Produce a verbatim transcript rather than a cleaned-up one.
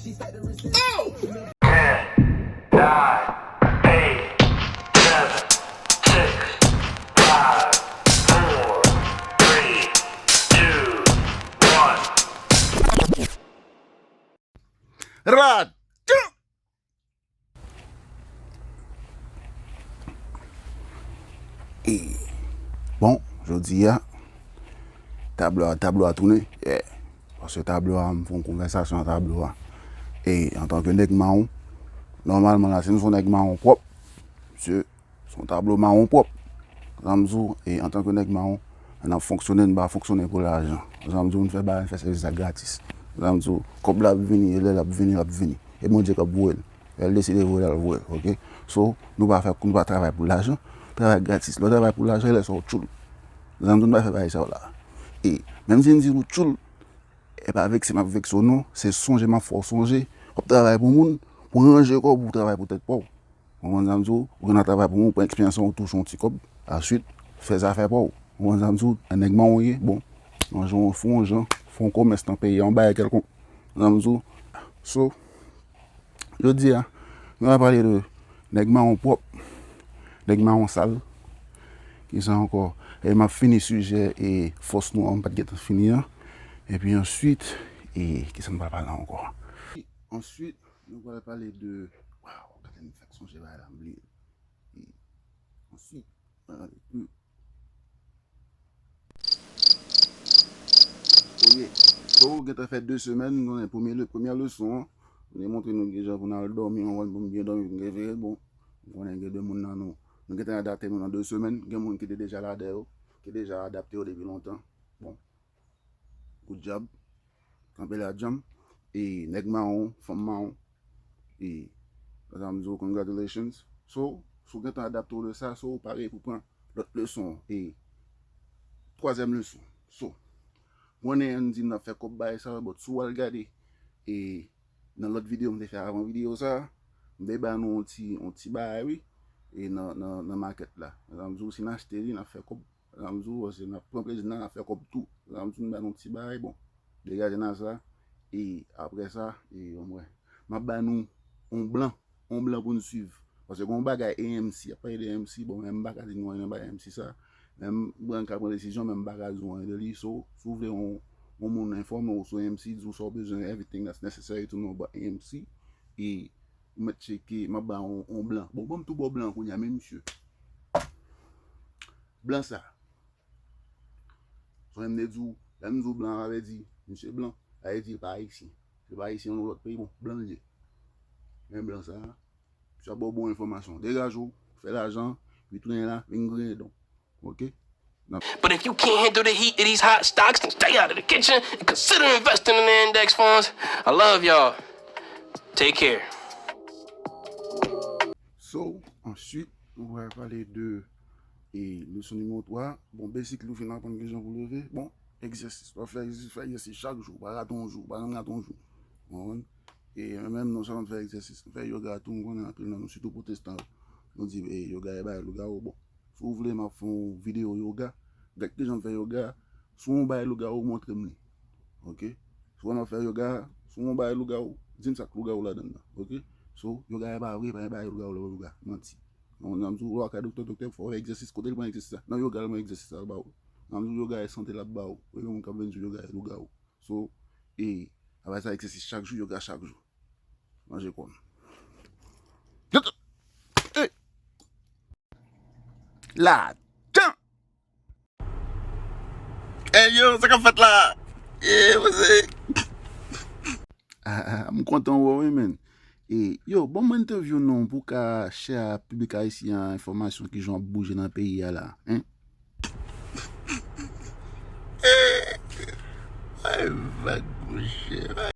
Ten, nine, eight, seven, six, five, four, three, two, one. Radyo! E, bon, jodi a, tablo a, tablo a tounen. Yeah. Paske tablo a, m fè yon konvèsasyon ak tablo a. E, antanke nèg mawon, nòmalman la, si m se yon nèg mawon pwòp, se, se yon tablo mawon pwòp. Sa m di w, e, antanke nèg mawon, n ap fonksyone, n pa fonksyone pou lajan. Sa m di w, n fè bagay, n fè sèvis la gratis. Sa m di w, kòb la ap vini, e lè l ap vini, l ap vini. E Bondye k ap voye l. Lè l deside voye l, l al voye l, oke? So, nou pa fè, nou pa travay pou lajan, travay gratis. Lè w travay pou lajan, e lè sa w tchoul. Zanmi, nou pa fè bagay sa yo la. E, menm si n di nou tchoul, e pa vekse m ap vekse w non, se sonje m ap fè w sonje. W ap travay pou moun, pou ranje kò w, pou w travay pou tèt pa w. Ou konprann sa m di w? Ou gen nan travay pou moun, pran eksperyans an, ou touche yon ti kòb, aswit, fè zafè pa w. Ou konprann sa m di w? Nèg mawon w ye, bon, yon jan, fè yon jan, fè yon komès nan peyi a, yon bagay kèlkonk. Ou konprann sa m di w? So, jodi a, nou va pale de nèg mawon pwòp, nèg mawon sal. Kisa ankò? E m ap fini sijè e fòs nou an, m pa t gentan fini an. Epi answit, e kisa n pral pale ankò? Answit, nou pral pale de, waw, gade m fèk sonje bagay la, m bliye. E answit, pral pale de Oye, so, gentan fè de semèn, nou nan premye le-, premyè leson an. Nou te montre nou kijan pou n al dòmi, nou konprann, pou n byen dòmi, pou n gen veye, bon. Nou konnen gen de moun nan nou. Nou gentan adapte nou nan de semèn. Gen moun ki te deja la dèyè yo, ki deja adapte yo depi lontan. Bon. Good job. Kanpe la djanm. E nèg mawon, fanm mawon. E, sa m di w, congratulations. So, si w gentan adapte w de sa, so, w pare pou pran lòt leson. E, twazyèm leson. So, mwen, n di n ap fè kòb bagay sa, but si w al gade, e, nan lòt videyo m te fè avan videyo sa, m te ba nou yon ti, yon ti bagay, wi. E nan, nan, nan makèt la. Sa m di w, si n achte li, n ap fè kòb. Sa m di w, paske n ap pran plezi n, n ap fè kòb tou. Sa m di w, n ba nou ti bagay, bon. Degaje n a sa. E apre sa, e, bon, m ap ba nou yon blan, yon blan pou n swiv. Paske gen yon bagay A M C, ap pale de A M C, bon, men m pa ka di nou anyen nan bagay A M C sa. Men m, Branca pran desizyon, men m pa ka di w anyen de li. So, si w vle yon, yon moun enfòme w sou A M C, di w sa w bezwen, everything that's necessary to know about A M C. E ou mèt tcheke, m ap ba w yon, yon blan. Bon, ban m tou ba w blan kounye a, men misye. Blan sa. Sonje m te di w, lè m di w blan, sa vle di, misye blan. Sa vle di, li pa ayisyen. Li pa ayisyen, yon lòt peyi, bon, blan li ye. Men blan sa, misye ap ba w bon enfòmasyon. Degaje w, fè lajan, epi tounen la, vin griyen don. Oke? N ap But if you can't handle the heat of these hot stocks, then stay out of the kitchen and consider investing in the index funds. I love y'all. Take care. So, answit, nou va pale de, e, leson nimewo twa. Bon, basically, ou fin aprann kijan pou leve. Bon, egzèsis. W ap fè egzèsis, fè egzèsis chak jou. Pa rate yon jou, pa janm rate yon jou. Ou konprann? E mwen menm, non sèlman m fè egzèsis, m fè yoga tou, m konnen anpil nan nou, sitou pwotestan yo, nou di, e, yoga e bagay lougawou. Bon, si w vle, m ap fè yon videyo yoga. Gad kijan m fè yoga. Si w yon bagay lougawou, montre m li. Oke? Si w wè m ap fè yoga, si w yon bagay lougawou, di m sa k lougawou ladan l la. Oke? So, yoga e pa vre, pa gen bagay lougawou ladan yoga. Manti. Yon moun di w, w a ka doktè, doktè, fò w fè egzèsis, kote l pran egzèsis sa? Nan yoga l pran egzèsis sa, l ba w. Nan di w yoga e sante l ap ba w. Ou gen moun k ap vin di w yoga e lougawou. So, e, apre sa, egzèsis chak jou, yoga chak jou. Manje kò m. Ladan! Ey, yo, sa k ap fèt la? Eh, what's up? Ah, ah, m kontan wè w wi, man. E, yo, ban m entèvyou non pou w ka share a piblik ayisyen an enfòmasyon kijan w ap bouje nan peyi a la, hein? Ay, vag, monchè.